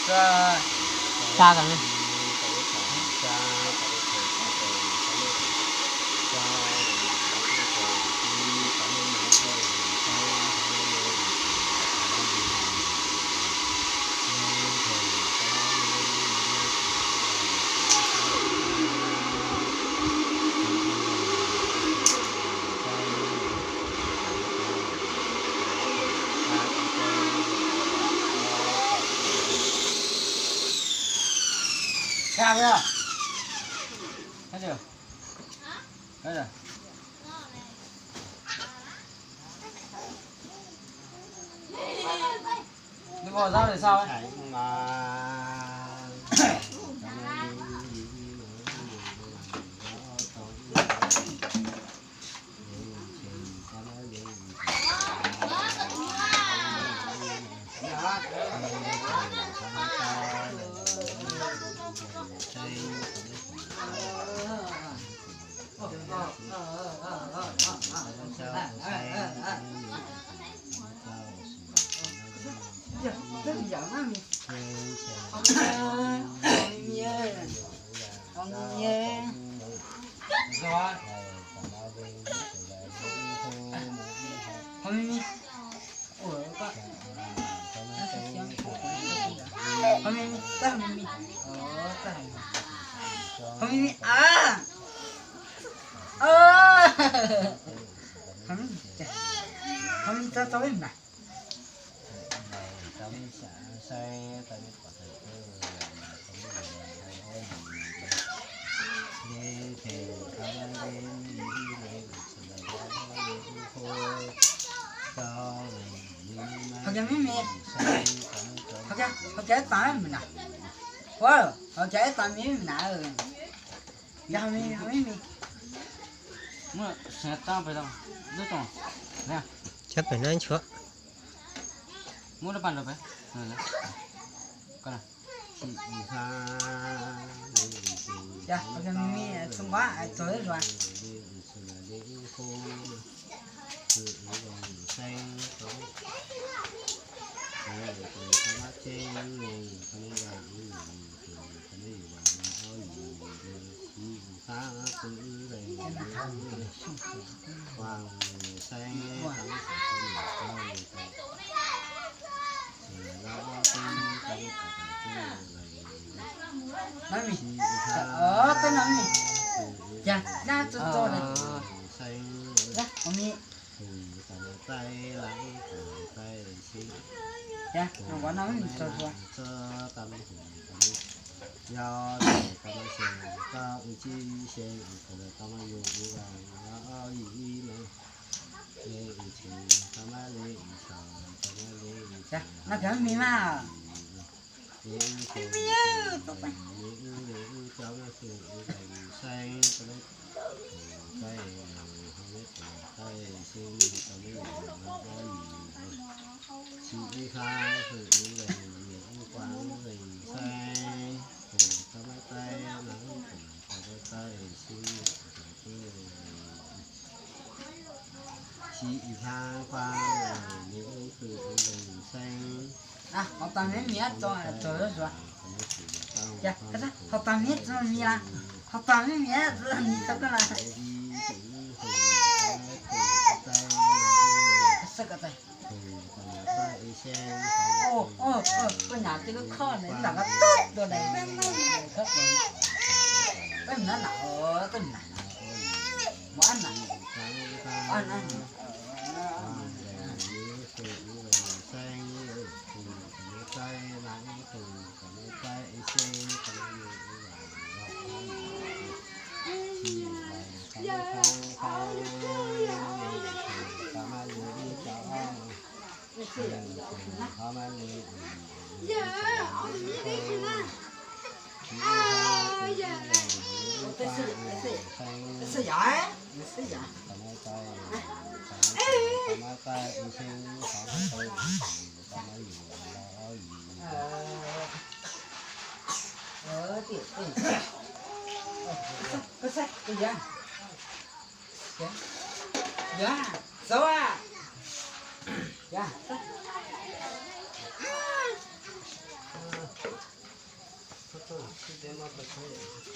Xa tam ne. Hauv kiag ib tag mi na. Ua, hauv kiag ib tag mi na. Yog mi, mi. Cov pem no nchuav. Peb no mi, cas nab txo txo na. Ua mi, cas no no mi txo txo. Cas no kawg mi mas. Mi, mi, tub peb. Hauv tag miv miv txog txog zuav. Hauv tag miv txog miv, hauv tag miv miv txog miv tau koj na. Koj nyam tej lub khoj na, lam koj tub dua daim. Koj na na, koj na na, mus na. Teb mob taw tshab yom.